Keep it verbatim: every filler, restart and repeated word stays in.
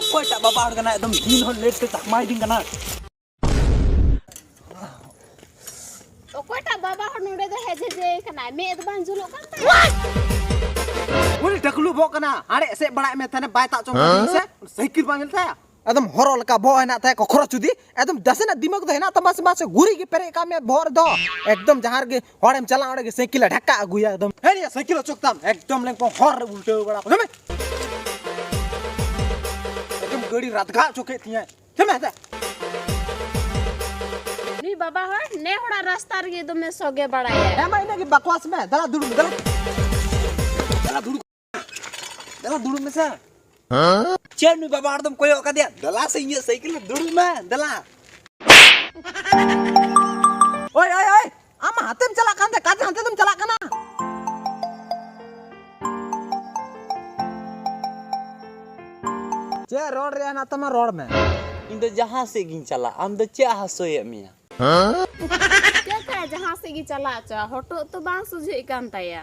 ᱚᱠᱚᱭᱴᱟᱜ ᱵᱟᱵᱟ ᱦᱚᱲ ᱠᱟᱱᱟᱭ? ᱮᱠᱫᱚᱢ ᱫᱤᱱ ᱦᱚᱸ ᱞᱮᱴ ᱛᱮ ᱪᱟᱠᱢᱟᱭ ᱫᱤᱧ ᱠᱟᱱᱟ᱾ ᱚᱠᱚᱭᱴᱟᱜ ᱵᱟᱵᱟ ᱦᱚᱲ ᱱᱚᱰᱮ ᱫᱚ ᱦᱮᱡ ᱦᱮᱡ ᱟᱠᱟᱱᱟᱭ? ᱢᱮᱫ ᱫᱚ ᱵᱟᱝ ᱡᱩᱞᱩᱜ ᱠᱟᱱ ᱛᱟᱭᱟ? ᱩᱱᱤ ᱰᱟᱠᱞᱩ ᱵᱚᱜ ᱠᱟᱱᱟ, ᱟᱲᱮ ᱮᱥᱮᱫ ᱵᱟᱲᱟᱭ ᱢᱮ, ᱛᱟᱦᱮᱱ ᱵᱟᱭ ᱛᱟᱜ ᱪᱚᱝ ᱠᱟᱱ ᱥᱮ? ᱥᱟᱭᱠᱮᱞ ᱵᱟᱝ ᱧᱮᱞ ᱛᱟᱭᱟ? ᱮᱠᱫᱚᱢ ᱦᱚᱨᱚᱜ ᱞᱮᱠᱟ ᱵᱚᱦᱚᱜ ᱦᱮᱱᱟᱜ ᱛᱟᱭᱟ, ᱠᱚᱠᱷᱨᱚ ᱪᱩᱫᱤ᱾ ᱮᱠᱫᱚᱢ ᱱᱟᱥᱮᱱᱟᱜ ᱫᱤᱢᱟᱜᱽ ᱫᱚ ᱦᱮᱱᱟᱜ ᱛᱟᱢᱟ ᱥᱮ ᱵᱟᱝ? ᱥᱮ ᱜᱩᱨᱤᱡ ᱜᱮ ᱯᱮᱨᱮᱡ ᱠᱟᱜ ᱢᱮ ᱵᱚᱦᱚᱜ ᱨᱮᱫᱚ᱾ ᱮᱠᱫᱚᱢ ᱡᱟᱦᱟᱸ ᱨᱮᱜᱮ ᱦᱚᱲᱮᱢ ᱪᱟᱞᱟᱜ, ᱚᱸᱰᱮ ᱜᱮ ᱥᱟᱭᱠᱮᱞ ᱮ ᱰᱷᱟᱠᱟ ᱟᱹᱜᱩᱭᱟ᱾ ᱮᱠᱫᱚᱢ ᱦᱮᱸ, ᱱᱤᱭᱟᱹ ᱥᱟᱭᱠᱮᱞ ᱚᱪᱚᱜ ᱛᱟᱢ, ᱮᱠᱫᱚᱢ ᱞᱮᱝ ᱠᱚ ᱦᱚᱨ ᱨᱮ ᱩᱞᱴᱟᱹᱣ ᱵᱟᱲᱟ ᱠᱚᱜ ᱢᱮ᱾ ᱮᱠᱫᱚᱢ ᱜᱟᱹᱰᱤ ᱨᱟᱛᱜᱟ ᱚᱪᱚ ᱠᱮᱫ ᱛᱤᱧᱟᱹ᱾ ᱦᱮᱸ ᱢᱮ, ᱦᱮᱸ᱾ ᱱᱩᱭ ᱵᱟᱵᱟ ᱦᱚᱲ ᱱᱮ ᱦᱚᱲᱟᱜ ᱨᱟᱥᱛᱟ ᱨᱮᱜᱮ ᱫᱚᱢᱮ ᱥᱚᱜᱮ ᱵᱟᱲᱟᱭᱟ᱾ ᱦᱮᱸ ᱢᱟ, ᱤᱱᱟᱹᱜ ᱜᱮ ᱵᱟᱠᱣᱟᱥ ᱢᱮ᱾ ᱫᱮᱞᱟ ᱫᱩᱲᱩᱵ ᱢᱮ, ᱫᱮᱞᱟ᱾ ᱫᱮᱞᱟ ᱫᱩᱲᱩᱵ᱾ ᱫᱮᱞᱟ ᱫᱩᱲᱩᱵ ᱢᱮᱥᱮ᱾ ᱪᱮᱫ ᱱᱩᱭ ᱵᱟᱵᱟ ᱦᱚᱲ ᱫᱚᱢ ᱠᱚᱭᱚᱜ ᱠᱟᱫᱮᱭᱟ? ᱫᱮᱞᱟ ᱥᱮ ᱤᱧᱟᱹᱜ ᱥᱟᱭᱠᱮᱞ ᱨᱮ ᱫᱩᱲᱩᱵ ᱢᱮ, ᱫᱮᱞᱟ᱾ ᱳᱭ, ᱳᱭ, ᱳᱭ, ᱟᱢ ᱦᱟᱱᱛᱮᱢ ᱪᱟᱞᱟᱜ ᱠᱟᱱ ᱛᱮ, ᱚᱠᱟᱛᱮ ᱦᱟᱱᱛᱮ ᱫᱚᱢ ᱪᱟᱞᱟᱜ ᱠᱟᱱᱟ? ᱪᱮᱫ ᱨᱚᱲ ᱨᱮᱭᱟᱜ ᱦᱮᱱᱟᱜ ᱛᱟᱢᱟ, ᱨᱚᱲ ᱢᱮ᱾ ᱤᱧ ᱫᱚ ᱡᱟᱦᱟᱸ ᱥᱮᱫ ᱜᱤᱧ ᱪᱟᱞᱟᱜ, ᱟᱢ ᱫᱚ ᱪᱮᱫ ᱦᱟᱹᱥᱩᱭᱮᱫ ᱢᱮᱭᱟ? ᱪᱮᱫ ᱛᱮ ᱡᱟᱦᱟᱸ ᱥᱮᱫ ᱜᱮ ᱪᱟᱞᱟᱜ ᱪᱚ, ᱦᱚᱴᱚᱜ ᱛᱚ ᱵᱟᱝ ᱥᱚᱡᱷᱮᱜ ᱠᱟᱱ ᱛᱟᱭᱟ᱾